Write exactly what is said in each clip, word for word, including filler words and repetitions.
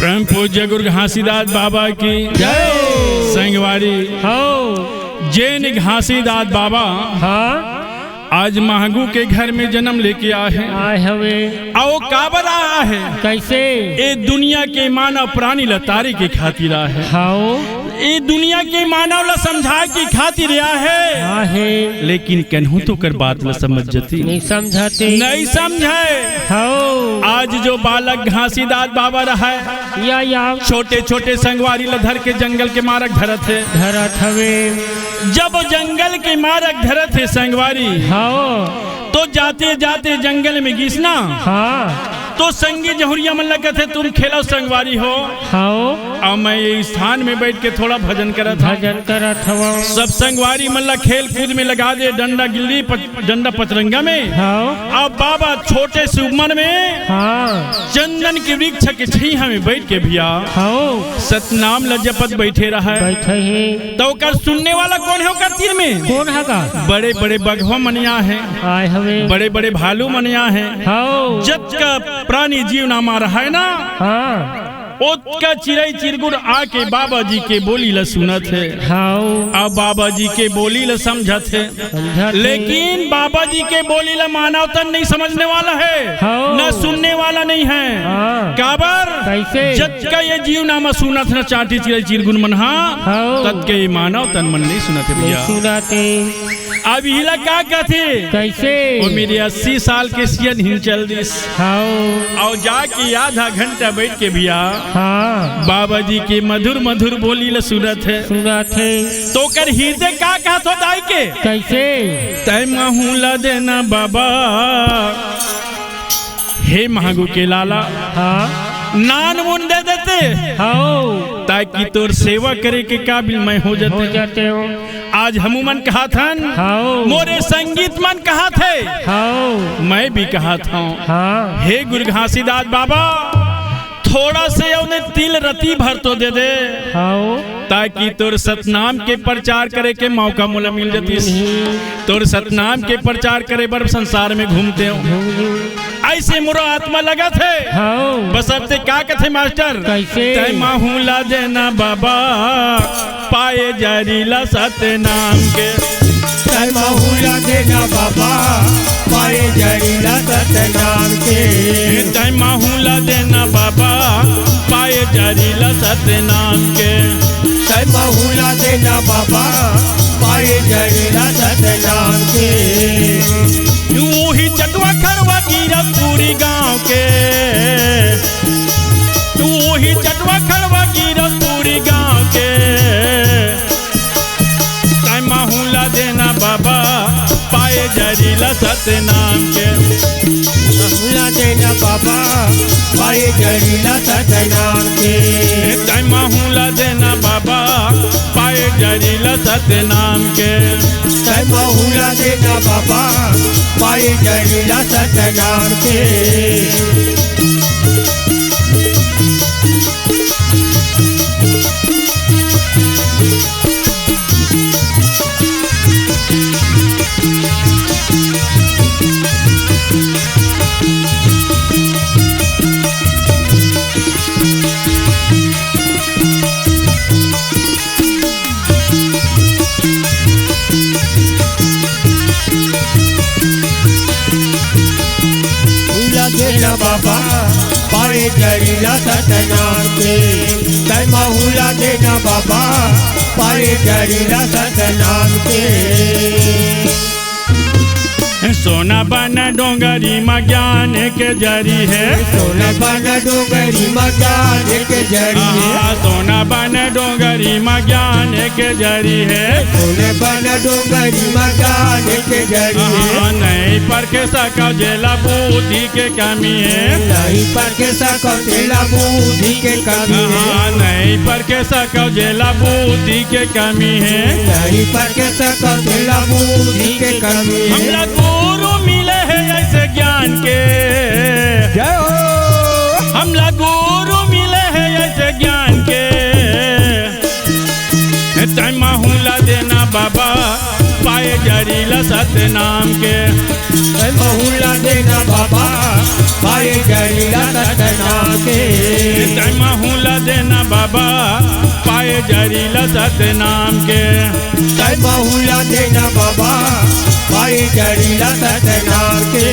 परम पूज्य गुरु घासीदास बाबा की जय। संगवारी, हाँ। जेन घासीदास बाबा हाँ। आज महगू के घर में जन्म लेके आए हे। आए हवे। अउ काबर आए हे? कइसे? ए दुनिया के मानव प्राणी ल तारे के खातिर आए हे। हाँ। ए दुनिया के मानव ल समझाए के खातिर आए हे। आए हे। लेकिन कन्हू तो ओकर बात ल समझ जती। नइ समझते। नइ समझे। हाँ। आज जो बालक घासीदास बाबा रहय, या, या। छोटे-छोटे संगवारी ल धर के जंगल के मारग धरत हे। धरत हवे। जब जंगल के मारग धरत हे संगवारी, हाँ। तो जाते-जाते जंगल में गिस ना, हाँ। तो संगी जहुरिया मन ल कथे, "तुम खेलो संगवारी हो, हाँ। अउ मैं ये स्थान में बैठ के थोड़ा भजन करत हँव।" भजन करत हवँव। सब संगवारी मन ल खेल कूद में लगा दे, डंडा गिल्ली, पच-, डंडा पचरंगा में। हाँ। अब बाबा छोटे से उमर में हाँ। चंदन के वृक्ष के छइहां में बैठ के भैया हाँ। सतनाम ल जपत बैठे रहय। बैठे हे। त ओकर सुनने वाला कोन हे ओकर तीर में? कोन हे गा? बड़े-बड़े बघवा मन आए हे। आए हवे। बड़े-बड़े भालू मन आए हे। हाँ। जतका प्राणी जीव नामा रहय ना, हाँ। ओतका चिरई चिरगुन आके बाबा जी के बोली ल सुनत हे। हाँ। अउ बाबा जी के बोली ल समझत हे। समझत हे। लेकिन बाबा जी के बोली ल मानव तन नइ समझने वाला हे, हाँ। न सुनने वाला नइ हे। हाँ। काबर? कइसे? जतका ये जीव नामा सुनत हे ना चांटी चिरई चिरगुन मन हा, हाँ। ततका ये मानव तन मन नइ सुनत हे नइ भैया। सुनत हे। अब इही ला का कथे? कइसे? ओ मेरे अस्सी साल के सियन हिन चल दिस। हाँ। अउ जाके आधा घंटा बैठ के भैया हाँ। बाबा जी के मधुर मधुर बोली ल सुनत हे। सुनत हे। त ओकर हिरदे का कहत हो दाई के? कइसे? तैं महूं ला देना बाबा, हे महगू के लाला, हाँ। नान मुन दे देते, हाँ। ताकि तोर सेवा करे के काबिल मैं हो जाते। हो जाते हो। आज हमू मन कहत हन, हाँ। मोरे संगी मन कहत हे, हाँ। मैं भी कहत हंव, हाँ। हे गुरु घासीदास बाबा, थोड़ा से ओने तिल रत्ती भर तो दे दे, हाँ। ताकि तोर सतनाम के प्रचार करे के मौका मोला मिल जतिस। हम्म। तोर सतनाम के प्रचार करे बर संसार में घूमते हंव। हम्म। अइसे मोरो आत्मा लगत हे। हाँ। बस अब ते का कथे मास्टर? कइसे? तैं महूं ला देना बाबा, पाए जरी ला सतनाम के। तैं महूं ला देना बाबा, पाए जरी ला सतनाम के। तैं महूं ला देना बाबा, पाए जरी ला सतनाम के। तैं महूं ला देना बाबा, पाए जरी ला सतनाम के। तू ही चटवा खड़वा गिरपुरी गांव के। तू ही चटवा खड़वा गिरपुरी गांव के। तैं महूं ला देना बाबा, पाए जरी ला सतनाम के। महूं ला देना बाबा, पाए जरी ला सतनाम के। तैं महूं ला देना बाबा, पाए जरी ला सतनाम के। तैं महूं ला देना बाबा, पाए जरी ला सतनाम के। महूं ला देना बाबा, पाए जरी ला सतनाम के। तैं महूं ला देना बाबा, पाए जरी ला सतनाम के। सोना बन डोंगरी म ज्ञान के जरी हे। सोना बन डोंगरी म ज्ञान के जरी हे। हाँ, सोना बन डोंगरी म ज्ञान के जरी हे। सोना बन डोंगरी म ज्ञान के जरी हे। हाँ, नइ परखे सकव जेला बुद्धि के कमी हे। नइ परखे सकव जेला बुद्धि के कमी हे। हाँ, नइ परखे सकव जेला बुद्धि के कमी हे। नइ परखे सकव जेला बुद्धि के कमी हे। हमला गुरु मिले हे अइसे ज्ञान के। जय हो। हमला गुरु मिले हे अइसे ज्ञान के। तैं महूं ला देना बाबा, पाए जरी ला सतनाम के। तैं महूं ला देना बाबा, पाए जरी ला सतनाम के। तैं महूं जरी ला सतनाम के। तै महू ला देना बाबा, पाए जरी ला सतनाम के।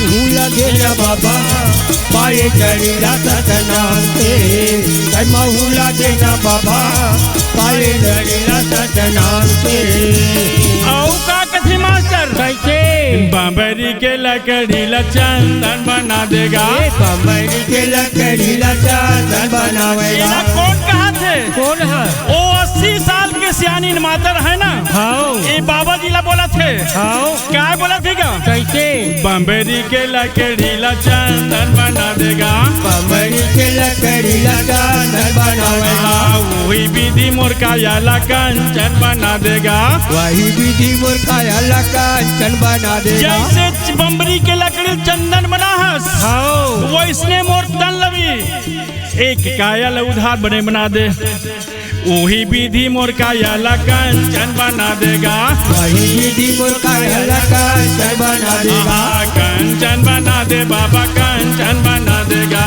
महू ला देना बाबा, पाए जरी ला सतनाम के। तै महू ला देना बाबा, पाए जरी ला सतनाम के। अउ का कथे मास्टर? कैसे? बमरी के लकड़ी ला चंदन बना देगा। ए, बमरी के लकड़ी ला चंदन बनावेगा। एला कोन कहत हे? कोन ह? ओ अस्सी साल के सियानी मातर हे ना? हाव। ए बाबा जी ला बोलत हे। हाव। काय बोलत हे गा? कैसे? बमरी के लकड़ी ला चंदन बना देगा। बमरी के लकड़ी ला चंदन बनावेगा। हाँ, वही विधि मोर काया ला कंचन बना देगा। वही विधि मोर काया ला कंचन बना देगा। जैसे बमरी के लकड़ी चंदन बना हस, हाव। वैसने मोर तन ला भी एक काया ला उधार बने बना दे। वही विधि मोर काया ला कंचन बना देगा। वही विधि मोर काया ला कंचन बना देगा। हाँ, कंचन बना दे बाबा, कंचन बना देगा।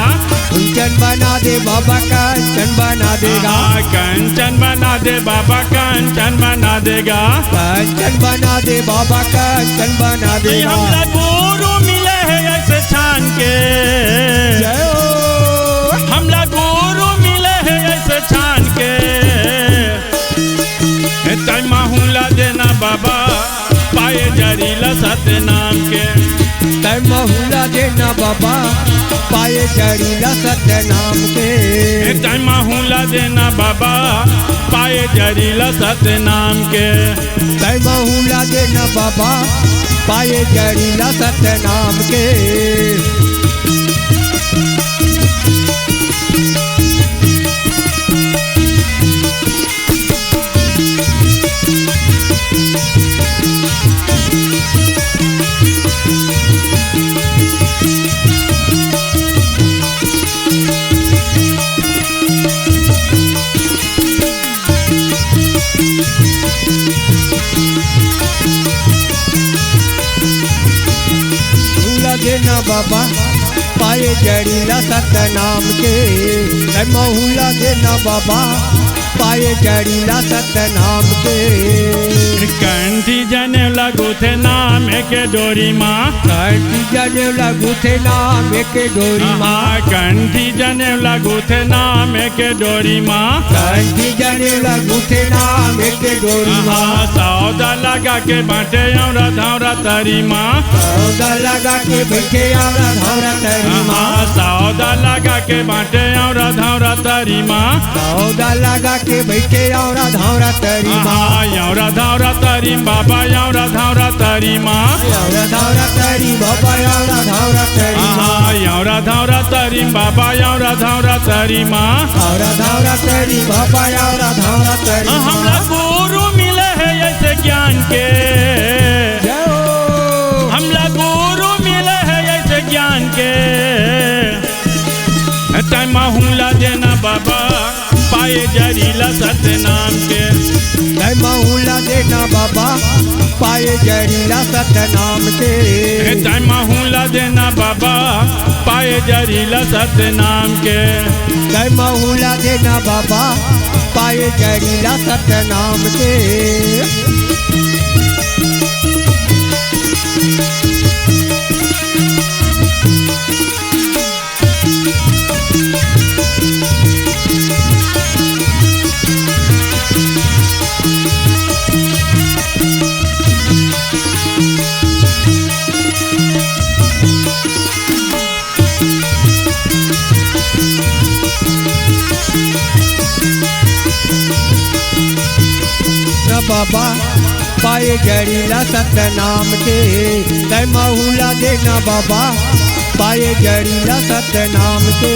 कंचन बना दे बाबा, कंचन बना देगा। हाँ, कंचन बना दे बाबा, कंचन बना देगा। कंचन बना दे बाबा, कंचन बना देगा। हमला गुरु मिले हे ऐसे छान के। जय हो। हमला गुरु मिले हे ऐसे छान के। ए, तै महू ला देना बाबा, पाए जरी ला सतनाम के। तै महू ला देना बाबा, पाए जरी ला सतनाम के। ए, तै महू ला देना बाबा, पाए जरी ला सतनाम के। तै महू ला देना बाबा, पाए जरी ला सतनाम के। महू ला देना बाबा, पाए जरी ला सतनाम के। तै महू ला देना बाबा, पाए जरी ला सतनाम के। कंठी जनेऊ ला गुथे नाम के डोरी मा। कंठी जनेऊ ला गुथे नाम के डोरी मा। हाँ, कंठी जनेऊ ला गुथे नाम के डोरी मा। कंठी जनेऊ ला गुथे नाम के डोरी मा। हाँ, सौदा लगा के बांटे औरा धौरा तरी मा। सौदा लगा के बैठे औरा धौरा तरी मा। हाँ, सौदा लगा के बांटे औरा धौरा तरी मा। सौदा लगा के बैठे औरा धौरा तरी मा। हाँ, औरा धौरा तरी बाबा, औरा धौरा तरी मा। औरा धौरा तरी बाबा, औरा धौरा तरी मा। हाँ, औरा धौरा तरी बाबा, औरा धौरा तरी मा। औरा धौरा तरी बाबा, औरा धौरा तरी मा। हमला गुरु मिले हे ऐसे ज्ञान के। जय हो। हमला गुरु मिले हे ऐसे ज्ञान के। तै महू ला देना बाबा, पाए जरी ला सतनाम के। तै महू ला देना बाबा, पाए जरी ला सतनाम के। तै महू ला देना बाबा, पाए जरी ला सतनाम के। तै महू ला देना बाबा, पाए जरी ला सतनाम के। बाबा, पाए जरी ला सतनाम के। तै महू ला देना बाबा, पाए जरी ला सतनाम के।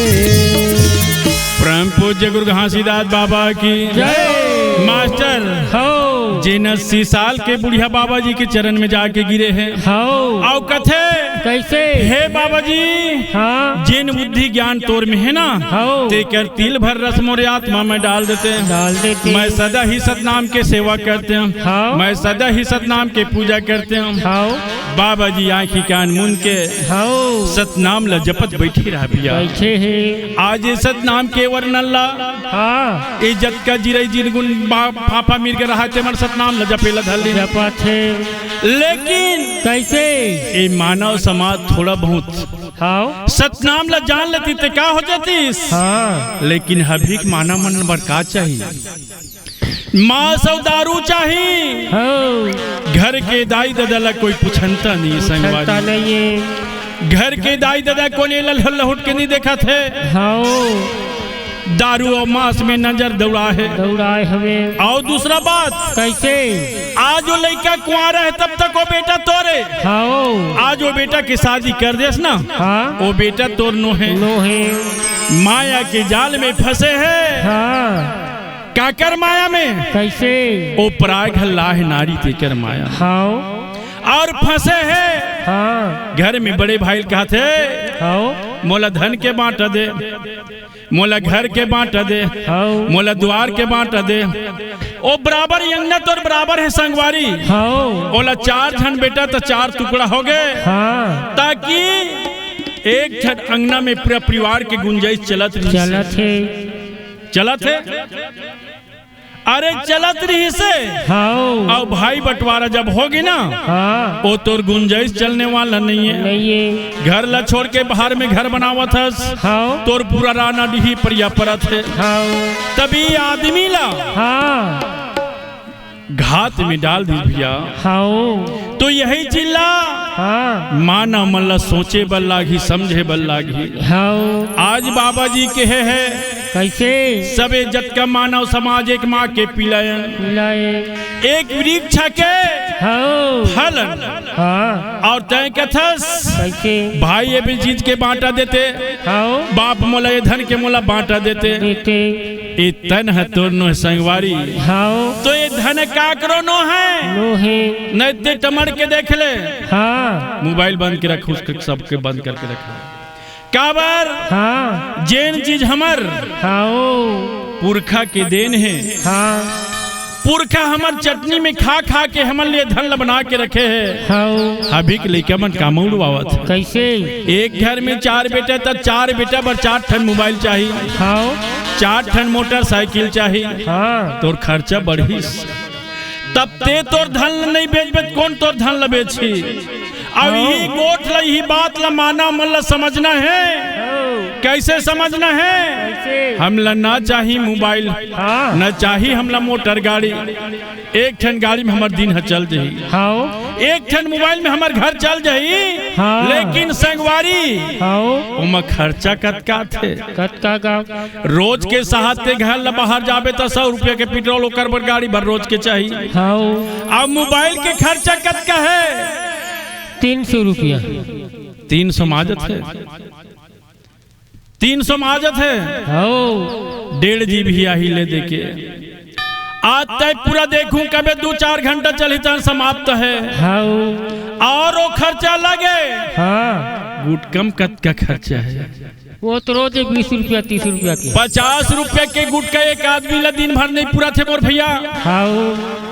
परम पूज्य गुरु घासीदास बाबा की जय। मास्टर, हव। जेन अस्सी साल के बुढ़िया बाबा जी के चरण में जाके गिरे हे। हव। अउ कथे, कइसे? हे बाबा जी, हाँ। जेन बुद्धि ज्ञान तोर में हे ना, हव। तेकर तिल भर रस मोरे आत्मा में डाल देते। डाल देते। मैं सदा ही सतनाम के सेवा करते हूँ। हव। मैं सदा ही सतनाम के पूजा करते हूँ। हव। बाबा जी आँखी कान मुन के हव। सतनाम ल जपत बइठे रहा भइया। बइठे हे। आज ये सतनाम के वर्णन ला हाँ। ए जतका जिरई जिनगुन बा-, फाफा मिर्ग रहा, तेमन सतनाम ल जपे ल धर लिन। जपत हे। लेकिन कइसे? ए मानव समाज थोड़ा बहुत हव। सतनाम ल जान लेतिस ते का हो जातिस? हाँ। लेकिन अभी के मानव मन बर का चाही? मांस अउ दारू चाही। हव। घर के दाई ददा ल कोई पुछंता नहीं, संगवारी। पुछंता नहीं हे। घर के दाई ददा कोने ल लहुट के नहीं देखत हे। हव। दारू अउ मांस में नजर दौड़ाए हे। दौड़ाए हवे। अउ दूसरा बात, कइसे? आज वो लइका कुंवारा हे, तब तक वो बेटा तोरे। हव। आज वो बेटा के शादी कर देस ना, हाँ। वो बेटा तोर नो हे। नो हे। माया के जाल में फंसे हे। हाँ। काकर माया में? कइसे? ओ पराय घल्ला हे नारी तेकर माया। हव। अउ फंसे हे। हाँ। घर में बड़े भाई ल कहत हे, हव। मोला धन के बांटा दे, मोला घर के बांटा दे, हव। मोला दुआर के बांटा दे। ओ बराबर अंगना तोर बराबर हे संगवारी। हव। ओला चार झन बेटा त चार टुकड़ा हो गे। हाँ। ताकि एक झन अंगना में पूरा परिवार के गुंजाइश चलत रहिस। चलत हे। चलत हे। अरे चलत रहिस हे। हव। अउ भाई बंटवारा जब हो गे ना, हाँ। ओ तोर गुंजाइश चलने वाला नहीं हे। नहीं हे। घर ला छोड़ के बाहर में घर बनावत हस, हव। तोर पूरा राना डीही परिया परत हे। हव। तभी आदमी ला हाँ। घात में डाल दिस भइया। हव। तो यही चीज ला हाँ। मानव मन ला सोचे बर लागही, समझे बर लागही। हव। आज बाबा जी कहे हे, कइसे? सबे जतका मानव समाज एक माँ के पिलायन। पिलायन। एक वृक्ष के हव। फलन। हाँ। अउ तैं कथस, कइसे? भाई ये भी चीज के बांटा देते। हव। बाप मोला ये धन के मोला बांटा देते। देते। ए तन ह तोर नो हे संगवारी। हव। तो ये धन काकरो नो हे। नो हे। नहीं ते टमड़ के देख ले। हाँ। मोबाइल बंद के रख, उसके सबके बंद करके रख। काबर? हाँ। जेन चीज हमर हव। पुरखा के देन हे। हाँ। पुरखा हमर चटनी में खा खा के हमन ले धन ल बना के रखे हे। हव। अभी के लइका मन कामा उड़वावत हे। कइसे? एक घर में चार बेटा त चार बेटा बर चार ठन मोबाइल चाही। हव। चार ठन मोटरसाइकिल चाही। हाँ। तोर खर्चा बढ़िस। तब ते तोर धन ल नहीं बेचबे त कोन तोर धन ल बेचही? अब हाँ। इही गोठ ल, इही बात ल मानव मन ल समझना हे। हाँ। कइसे समझना हे? कइसे? हमला ना चाही मोबाइल, हाँ। ना चाही हमला मोटर गाड़ी। एक ठन गाड़ी में हमर दिन ह चल जही। हाँ। एक ठन मोबाइल में हमर घर चल जही। हाँ। लेकिन संगवारी, हाँ। ओमा खर्चा कतका आथे? कतका का? रोज के साहत ते घर ल बाहर जाबे त सौ रुपया के पेट्रोल, ओकर बर गाड़ी भर रोज के चाही। हाँ। अब मोबाइल के खर्चा कतका हे? तीन सौ रुपया। तीन सौ माजत हे। तीन सौ माजत हे। हाँ। डेढ़ जीबी आही ले देके। आज तय पूरा देखूं कबे दू चार घंटा चलही तहन समाप्त हे। हाँ। अउ वो खर्चा लगे। हाँ। गुटका म कतका खर्चा हे? वो तो रोज बीस रुपया, तीस रुपया के। पचास रुपया के गुटका एक आदमी ला दिन भर नहीं पूरा थे मोर भइया। हाँ।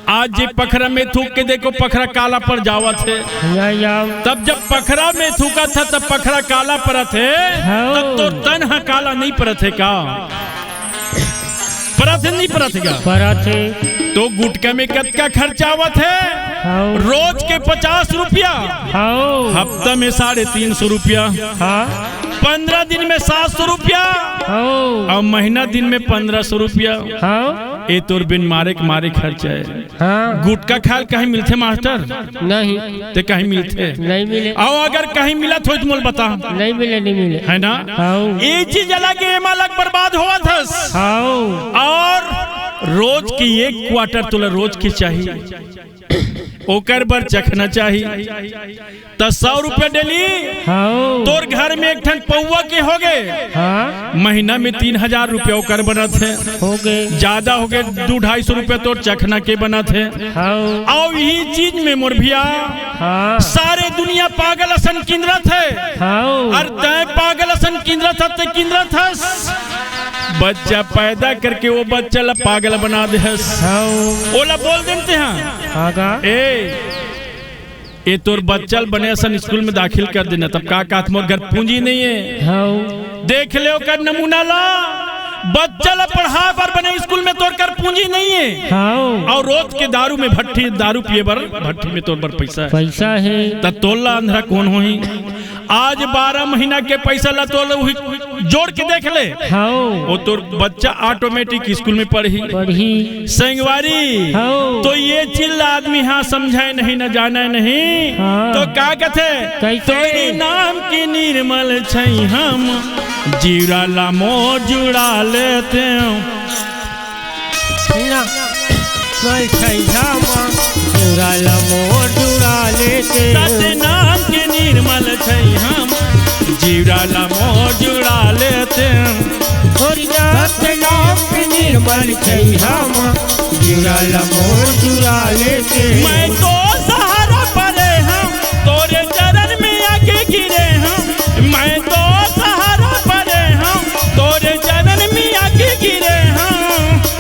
आज जे पखरा में थूक के देखो, पखरा काला पड़ जावत हे। या, या। तब जब पखरा में थूकत हे, तब पखरा काला परत हे, हाँ। तब तो तन ह काला नहीं परत हे का? परत हे, नहीं परत हे का? परत हे। तो गुटका में कतका खर्चा आवत हे? हाँ। रोज के पचास रुपया। हाँ। हफ्ता में साढ़े तीन सौ रुपया। हाँ। पंद्रह दिन में सात सौ रुपया। हाँ। अउ महीना दिन में पंद्रह सौ रुपया। हाँ। ए तोर बिन मारे के मारे खर्चा हे। हाँ। गुटका खाय ल कहीं मिलथे मास्टर? नहीं। ते कहीं मिलथे? नहीं मिले। अउ अगर कहीं मिलत होही त मोला बता। नहीं मिले, नहीं मिले। हे ना? हाँ। ए चीज अलग हे, एमा अलग बर्बाद होवत हस। हाँ। अउ रोज के एक क्वार्टर तोला रोज के चाही। ओकर बर चखना चाही। त सौ रुपया डेली। हाँ। तोर घर में एक ठन पौवा के होगे। हाँ। महीना में तीन हजार रुपया ओकर बनत हे। होगे। जादा होगे, दू ढाई सौ रुपया तोर चखना के बनत हे। हाँ। अउ इही चीज में मोर भैया, हाँ। सारे दुनिया पागल असन किंदरत हे। हाँ। अउ तैं पागल असन किंदरत हस, तैं किंदरत हस। बच्चा पैदा करके वो बच्चा ला पागल बना दे हस। हाँ। ओला बोल देन तैं हा। हाँ का? ए, ए तोर बच्चा ल बने असन स्कूल में दाखिल कर देना, तब का कहत मोर घर पूंजी नहीं है। हाँ। देख ले ओकर नमूना ला, बच्चा ला पढ़ाए बर बने स्कूल में तोर कर पूंजी नहीं है। हाँ। अउ रोज के दारू में भट्ठी, दारू पिए बर भट्ठी में तोर बर पैसा है। पैसा है। त तोर ला अंधरा कौन होही? आज बारह महीना के पैसा ला तोर उही जोड़ के देख ले। हाँ। वो तोर बच्चा automatic स्कूल में पढ़ही। पढ़ही। संगवारी, हाँ। तो ये चिल्ला आदमी हा समझे नहीं, न जाने नहीं। हाँ। तो का कथे? कैसे? तोरे नाम के निर्मल छै हम, जीवरा ला मोर जुड़ा लेते हैं। ना, निर्मल छै हम, जीवरा ला मोर जुड़ा लेते हैं। सत नाम के निर्मल छै हम, जीवरा ला मोर जुड़ा लेते हैं। तोरे नाम सतनाम के निर्मल छै हम, जीवरा ला मोर जुड़ा लेते। मैं तो सहारा परे हँव, तोरे चरण में आके गिरे हँव। मैं तो सहारा परे हँव, तोरे चरण में आके गिरे हँव।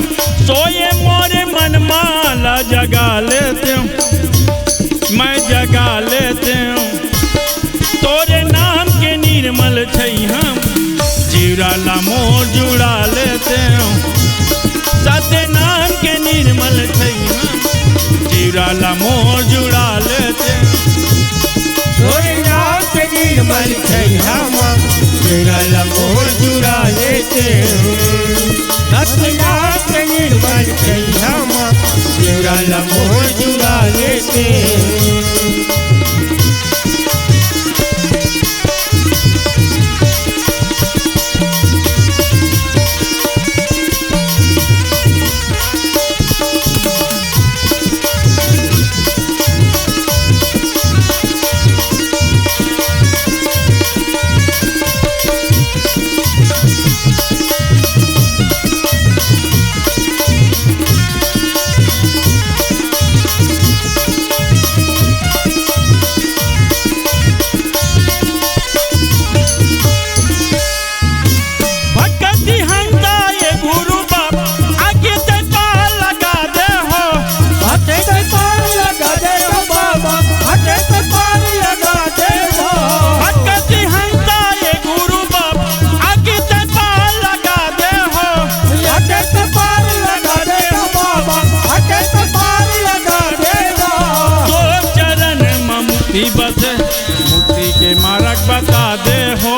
सोए मोरे मन मा ला जगा लेते हँव, मैं जगा लेते हँव। तोरे नाम के निर्मल छै हम, जीवरा ला मोर जुड़ा लेते हँव। सत नाम के निर्मल छै हम, जीवरा ला मोर जुड़ा लेते हँव। तोरे नाम के निर्मल छै हम, जीवरा ला मोर जुड़ा लेते हँव। सत नाम के निर्मल छै हम, जीवरा ला मोर जुड़ा लेते हँव। भटकती हंसा ये गुरु बाप, आके तैं पार लगा दे हो। आके तैं पार लगा दे हो बाबा, आके तैं पार लगा दे हो। भटकती हंसा ये गुरु बाप, आके तैं पार लगा दे हो। आके तैं पार लगा दे हो बाबा, आके तैं पार लगा दे हो। तोर चरण म मुक्ति बसे, मुक्ति के मारग बता दे हो।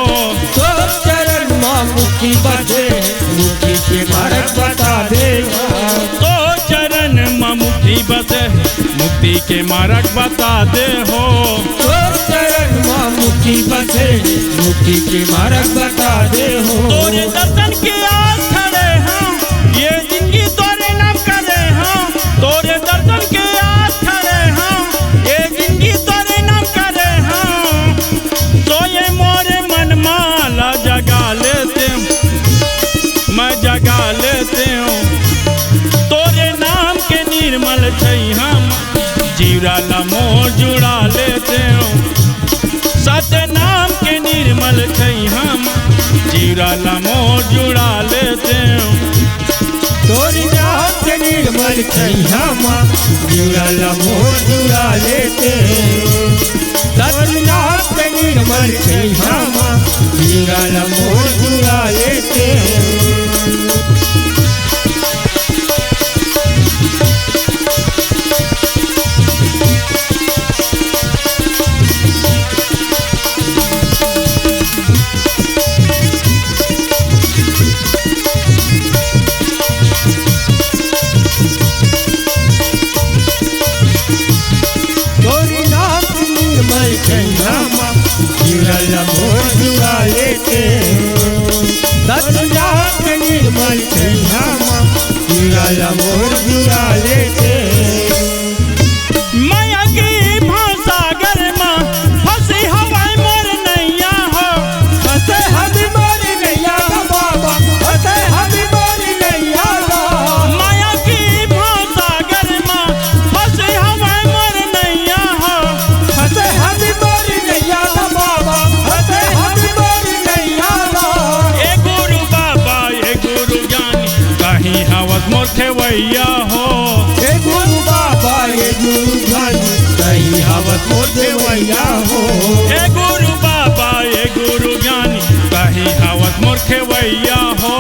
तोर चरण म मुक्ति बसे, मुक्ति के मारग बता दे हो। तोर चरण म मुक्ति बसे, मुक्ति के मारग बता दे हो। तोर चरण म मुक्ति बसे, मुक्ति के मारग बता दे हो। तोरे दर्शन के आस खड़े हँव, ये जिंदगी तोरे नाम करे हँव। तोरे दर्शन के आस खड़े हँव, ये जिंदगी तोरे नाम करे हँव। सोए मोरे मन मा ला जगा लेते हँव, मैं जगा लेते हँव। तोरे नाम के निर्मल छै हम, जीवरा ला मोर जुड़ा लेते हँव। सत नाम के निर्मल छै हम, जीवरा ला मोर जुड़ा लेते हँव। तोर नाम के निर्मल छै हम, जीवरा ला मोर जुड़ा लेते हँव। सत नाम के निर्मल छै हम, जीवरा ला मोर जुड़ा लेते हँव। तोर नाम निर्मल छै हम, जीवरा ला मोर जुड़ा लेते हँव। भैया हो। ए गुरु बाबा, ए गुरु ज्ञानी, तहीं हवस मोर देवैया हो। ए गुरु बाबा, ए गुरु ज्ञानी, तहीं हवस मोर खेवैया हो।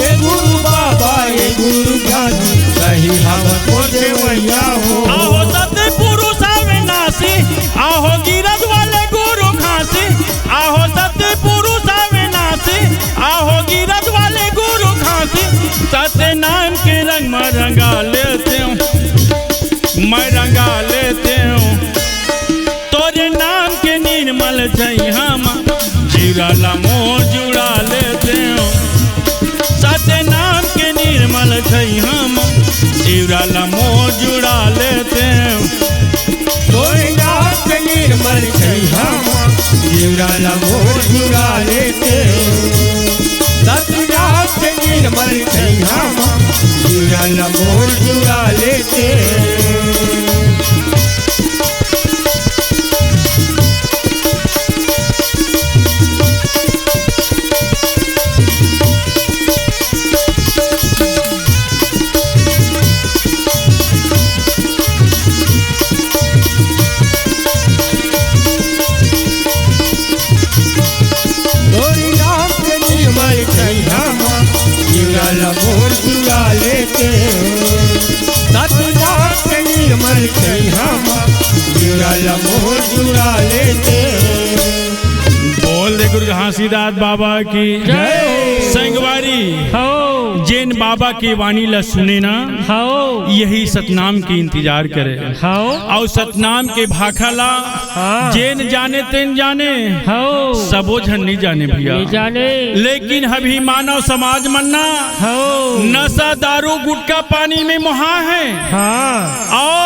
ए गुरु बाबा, ए गुरु ज्ञानी, तहीं हवस मोर देवैया हो। आहो सतपुरुष अविनाशी, आहो गिरद वाले गुरु घासी, आहो सतपुरुष अविनाशी, आहो गिरद वाले गुरु घासी। सत्य नाम के रंग में रंगा लेतेंव, मैं रंगा लेतेंव। तोरे नाम के निर्मल छइहाँ म, जिउरा ला मोर जुड़ा लेतेंव। सत्य नाम के निर्मल छइहाँ म, जिउरा ला मोर जुड़ा लेतेंव। तोरे नाम के निर्मल छइहाँ म, जिउरा ला मोर जुड़ा लेतेंव। सत्य नाम के निर्मल छइहाँ म, जिउरा ला मोर जुड़ा लेतेंव। तोरे नाम के निर्मल छइहाँ म, जिउरा ला मोर जुड़ा लेतेंव। सतनाम के निर्मल छइहाँ म, जिउरा ला मोर जुड़ा लेतेंव। बोल दे गुरु घासीदास बाबा की जय। संगवारी, हव। जेन बाबा के वाणी ला सुने ना, हव। यही सतनाम के इंतजार करे। हव। अउ सतनाम के भाखा ला हाँ। जेन जाने तेन जाने, हव। सबो झन नइ जाने भैया। नइ जाने। लेकिन अभी मानव समाज मन ना हव। नशा, दारू, गुटखा, पानी में मोहा हे। हाँ। अउ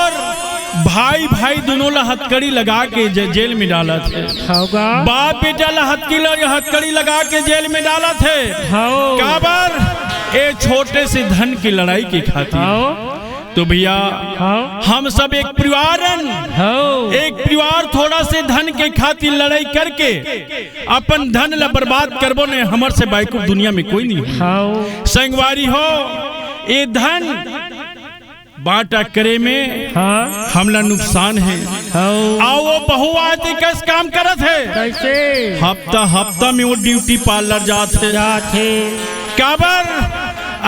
भाई भाई दुनों ला हथकड़ी लगा के जे-, जेल में डालत हे। हव गा। बाप बेटा ला हथकी ल-, हथकड़ी लगा के जेल में डालत हे। हव। काबर? ए छोटे से धन की लड़ाई के खातिर। हव। तो भैया, हाँ। हम सब एक परिवार हन। हाँ। एक परिवार थोड़ा से धन के खातिर लड़ाई करके अपन धन ला बर्बाद करबो ने, हमर से बेवकूफ दुनिया में कोई नहीं है। हाँ। संगवारी हो, ए धन बांटा करे में हाँ। हमला नुकसान है। हाँ। अउ वो बहुआयती कस काम करत है। कैसे? हफ्ता हफ्ता में वो ड्यूटी पार्लर जात है। जात है। काबर?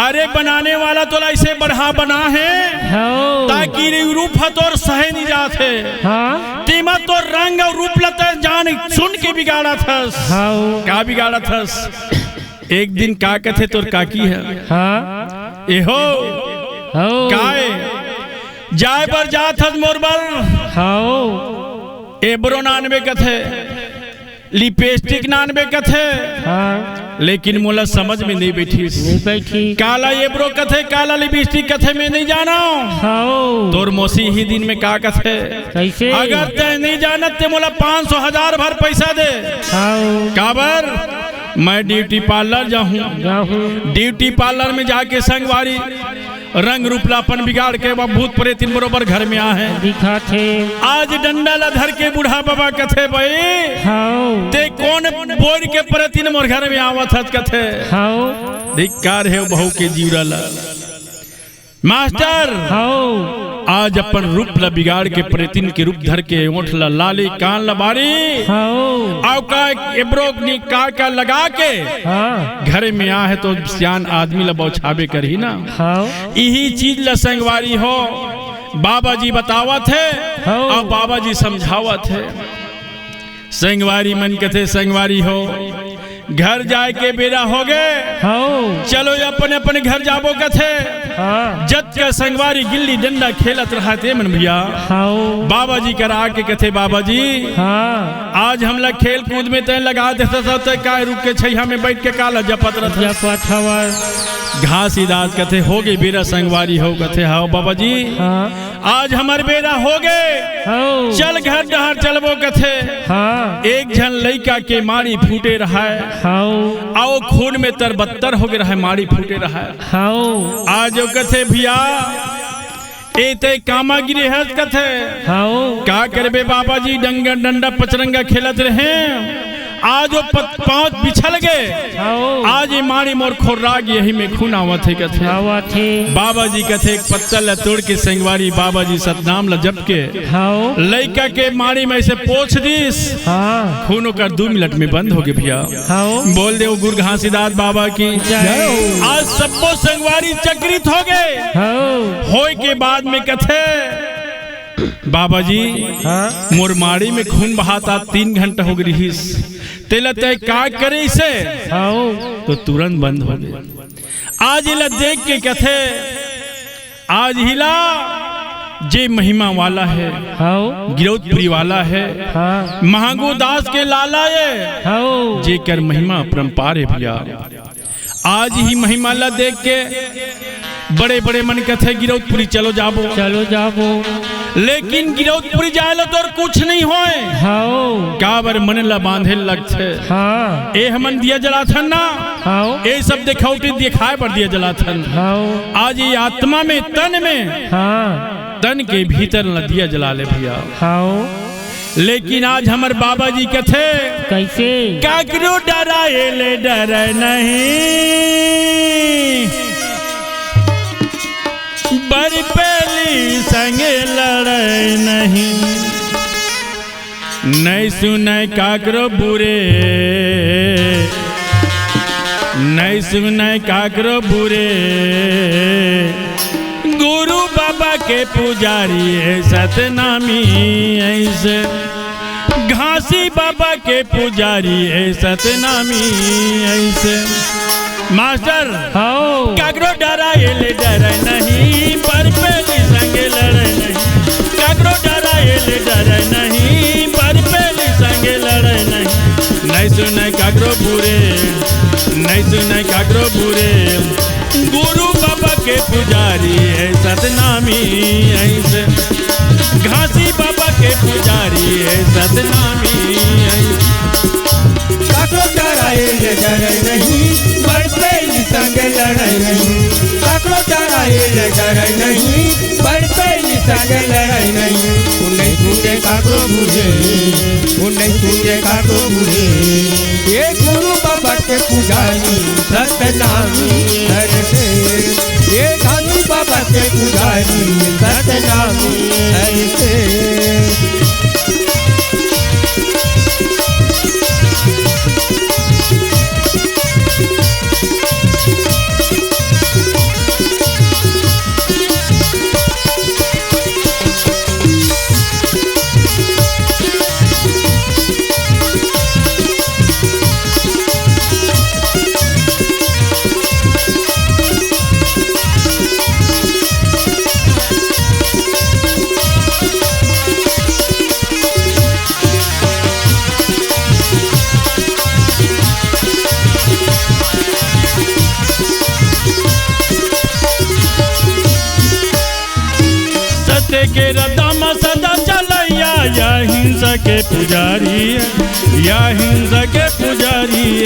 अरे बनाने वाला तोला ऐसे बढ़ा बना है, हाँ। ताकि रूप ह तोर सहे नहीं जात है। हाँ। तेमा तोर रंग अउ रूप ल तैं जान सुन के बिगाड़त हस। हाँ। का बिगाड़त हस? एक दिन का कथे तोर काकी ह? हाँ। ए हो, हाँ। काय? जाए बर जात हस मोर बर? हाँ। एब्रो नानबे कथे। लिपस्टिक नानबे कथे, हाँ। लेकिन मोला समझ में नहीं बैठिस। नहीं बैठी। काला एब्रो कथे, काला लिपस्टिक कथे, मैं नहीं जानव। हाँ। तोर मौसी इही दिन में का कथे? कैसे? अगर तैं नहीं जानत ते मोला पाँच सौ हजार भर पैसा दे। हाँ। काबर? मैं ड्यूटी पार्लर जाहूँ। जाहूँ। ड्यूटी पार्लर में जाके संगवारी रंग रूप ला अपन बिगाड़ के वो भूत प्रेतिन बरोबर घर में आ है। दिखात हे। आज डंडा ला धर के बूढ़ा बाबा कथे, "भाई, हाँ। ते कोन बोर के प्रेतिन मोर घर में आवत हस?" कथे। हाँ। धिक्कार हे बहू के जीवरा ला। मास्टर, हाँ। आज अपन रूप ला बिगाड़ के प्रेतिन के रूप धर के ओठ ला लाली, कान ला बारी। हाँ। अउ का एब्रो नी का का लगा के हाँ। घर में आ है तो सियान आदमी ला बौछाबे करही ना। हाँ। इही चीज ला संगवारी हो, बाबा जी बतावत हे हाँ। अउ बाबा जी समझावत हे। संगवारी मन कथे, संगवारी हो, घर जाए के बेरा होगे। हाँ। चलो अपन अपन घर जाबो कथे। हाँ। जत के संगवारी गिल्ली डंडा खेलत रहा ते मन भैया। हाँ। बाबा जी करा के कथे, "बाबा जी, हाँ। आज हमला खेल कूद में तैं लगा देथस, तैं काय रूख के छइहा में बैठ के काला जपत रहत हस?" जपत हवस। घासीदास कथे, "होगे बेरा संगवारी हो।" कथे, "हाँ बाबा जी।" हाँ। आज हमर बेरा होगे। हौ। चल घर डहर चलबो कथे। हाँ। एक झन लइका के माड़ी फूटे रहय। हौ। अउ खून में तरबत्तर होगे रहय, माड़ी फूटे रहय। हौ। आज ओ कथे, "भैया, ए तैं कामा गिरे हस?" कथे। हौ। "का करबे बाबा जी, डंगा, डंडा पचरंगा खेलत रहें।" आज वो पत-, पाँव बिछल गे। हव। आज ये माड़ी मोर खोर्रा गे, यही में खून आवत हे कथे। आवत हे। बाबा जी कथे, एक पत्तल ला तोड़ के संगवारी बाबा जी सतनाम ला जप के हव। लइका के माड़ी में से पोंछ दिस। हाँ। खून ओकर दू मिनट में बंद हो गे भैया। हव। बोल दे वो गुरु घासीदास बाबा की। जय। आज सब्बो संगवारी चकित हो गे। हव। होय के बाद में कथे, बाबा जी, हाँ? मोर माड़ी में खून बहात हे, तीन घंटा हो गे रिहिस, तेला तैं का करेस? हव। तो तुरंत बंद हो गे। आज एला देख के कथे, आज इही ला जे महिमा वाला हे, हव। गिरौदपुरी वाला हे, हाँ। महंगू दास के लाला ए, हव। जेकर महिमा अपरंपार हे भैया। आज इही महिमा ला देख के बड़े-बड़े मन कथे, "गिरौदपुरी चलो जाबो।" चलो जाबो। लेकिन गिरौदपुरी जाय ला तोर कुछ नइ होय। हव। काबर मन ला बांधे लगथे। हाँ। ए हमन दिया जलाथन ना। हव। ए सब देखावटी देखाय बर दिया जलाथन। हव। आज ये आत्मा में, तन में, हाँ। तन के भीतर ला दिया जला ले भैया। हव। लेकिन आज हमर बाबा जी कथे, कइसे? काकरो डराए ले डरे नहीं, बरपेली संगे लड़े नहीं। नइ सुनय काकरो बुरे, नइ सुनय काकरो बुरे, गुरु बाबा के पुजारी ए सतनामी अइसे, घासी बाबा के पुजारी ए सतनामी अइसे। मास्टर, हव। काकरो डराए ले डरे नहीं, बरपेली संगे लड़े नहीं। काकरो डराए ले डरे नहीं, बरपेली संगे लड़े नहीं। नइ सुनय काकरो बुरे, नइ सुनय काकरो बुरे, गुरु बाबा के पुजारी ए सतनामी अइसे, घासी बाबा के पुजारी ए सतनामी अइसे। काकरो डराए ले डरे नहीं, बरपेली संगे लड़े नहीं। काकरो डराए ले डरे नहीं, बरपेली संगे लड़े नहीं। ओ नइ सुनय काकरो बुरे, ओ नइ सुनय काकरो बुरे, ए गुरु बाबा के पुजारी सतनामी अइसे, ए घासी बाबा के पुजारी सतनामी अइसे। सत्य के रद्दा म सदा चलइया, या हिंसा के पुजारी, या हिंसा के पुजारी।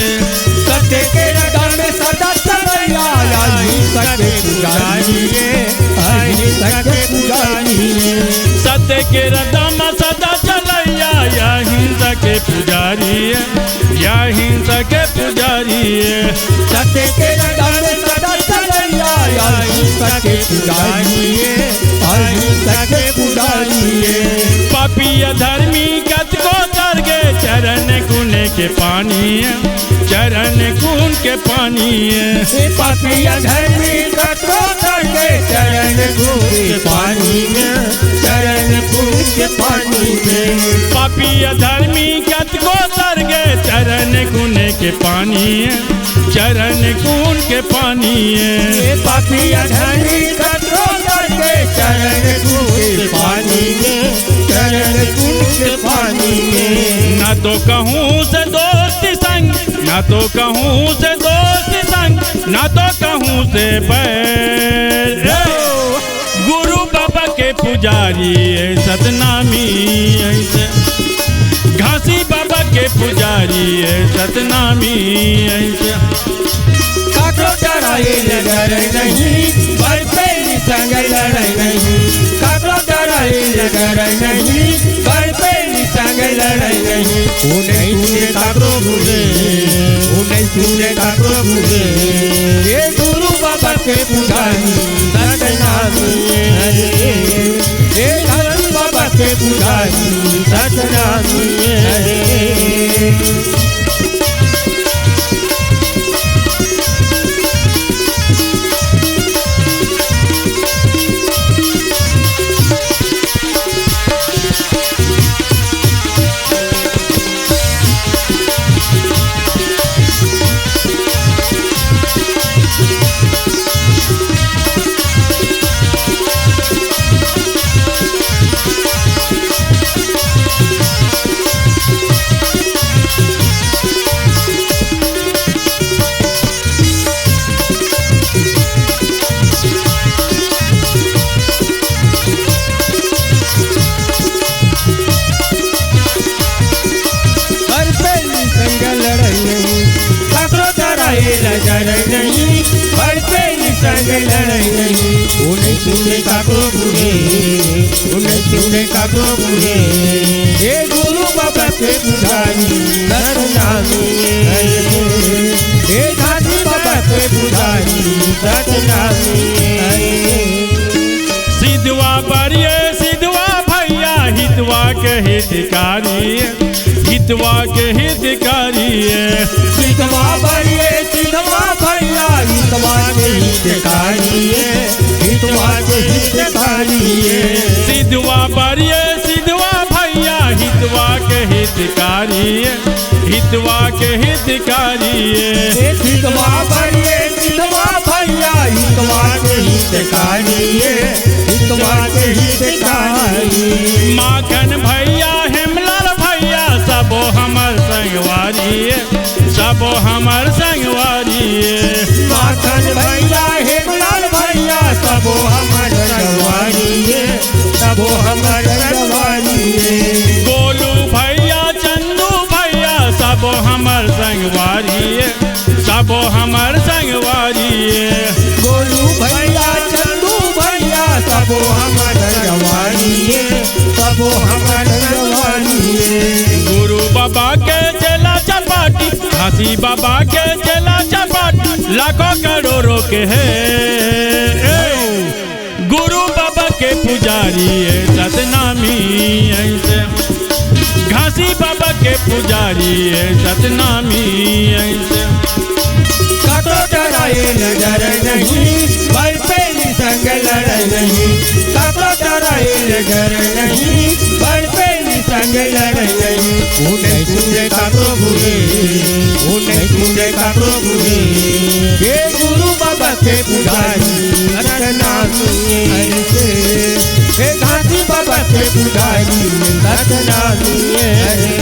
सत्य के रद्दा में सदा चलइया, या हिंसा के पुजारी, अहिंसा के पुजारी। सत्य के रद्दा म सदा चलइया, या हिंसा के पुजारी, या हिंसा के पुजारी। सत्य के रद्दा में सदा चलइया, अहिंसा के पुजारी, अहिंसा के पुजारी। पापी अधर्मी कतको तर गे, चरण गुने के पानी, चरण गुन के पानी। हे पापी अधर्मी कतको तर गे, चरण गुन के पानी में, चरण गुन के पानी में। पापी अधर्मी कतको तर गे, चरण गुने के पानी, चरण गुन के पानी। ये पापी अधर्मी कतको तर गे, चरण गुन के पानी में, चरण गुन के पानी में। ना तो कहूँ से दोस्ती संग, ना तो कहूँ से दोस्ती संग, ना तो कहूँ से बैर। गुरु बाबा के पुजारी ए सतनामी अइसे, घासी बाबा के पुजारी ए सतनामी अइसे। काकरो डराए ले डरे नहीं, बरपेली संग लड़े नहीं। काकरो डराए ले डरय नहीं, बड़ पेली संग लड़य नहीं। ओ नहीं सुने काकरो बुरे, ओ नहीं सुने काकरो बुरे। ए गुरु बाबा के पुजारी सतनामी हरे। ए गुरु बाबा के पुजारी सतनामी हरे। बड़ पेली संग लड़य नहीं, काकरो डरय ल डरय नहीं। बड़ पेली संग लड़य नहीं, ओ नहीं सुने काकरो बुरे, ओ नहीं सुने काकरो बुरे। ए गुरु बाबा के पुजारी सतनामी हरे। ए घाटी बाबा के पुजारी सतनामी हरे। सिद्धवा बरिये सिद्धवा भैया हितवा के हितकारी, हितवा के हितकारी। सिद्धवा बरिये सिद्धवा भैया हितवा के हितकारी, हितवा के हितकारी। सिद्धवा बरिये सिद्धवा भैया हितवा के हितकारी, हितवा के हितकारी। ए सिद्धवा बरिये सिद्धवा भैया हितवा के हितकारी, हितवा के हितकारी। माखन भैया हेमलाल भैया सबो हमर संगवारी, सबो हमर संगवारी। माखन भैया हेमलाल भैया सबो हमर संगवारी, सबो हमर संगवारी। गोलू भैया चंदू भैया सबो हमर संगवारी, सबो हमर संगवारी। गोलू भैया चंदू भैया सबो हमर संगवारी, सबो हमर संगवारी। गुरु बाबा के चेला चपाटी, घासी बाबा के चेला चपाटी, लाखों करोड़ों के हे। ए, गुरु बाबा के पुजारी हे सतनामी अइसे, घासी बाबा के पुजारी हे सतनामी अइसे। काकरो डरय ल डरय नहीं, बड़ पेली संग लड़य नहीं। काकरो डरय ल डरय नहीं, बड़ पेली संग लड़य नहीं। ओ नहीं सुने काकरो बुरे, ओ नहीं सुने काकरो बुरे। ए गुरु बाबा के पुजारी सतनामी हरे से, ए घासी बाबा के पुजारी सतनामी हरे।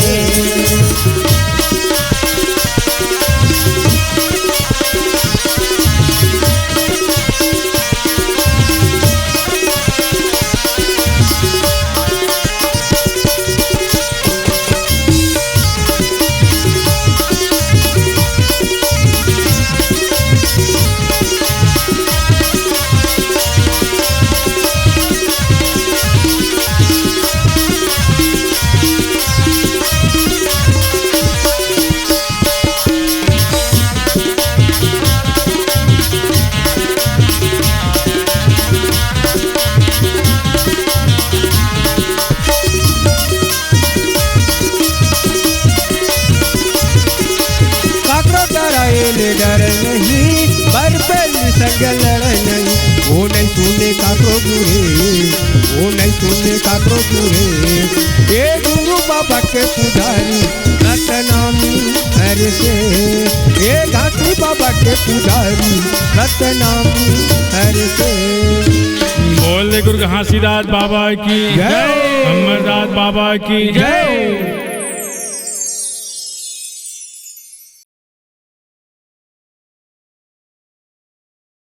काकरो डरय ले डर नहीं, बड़ पेली संग लड़य नहीं। ओ नहीं सुने काकरो बुरे, ओ नहीं सुने काकरो बुरे। ए गुरु बाबा के पुजारी सतनामी हरे से, ए घासी बाबा के पुजारी सतनामी हरे से। बोल दे गुरु घासीदास बाबा की जय। अमरदास बाबा की जय।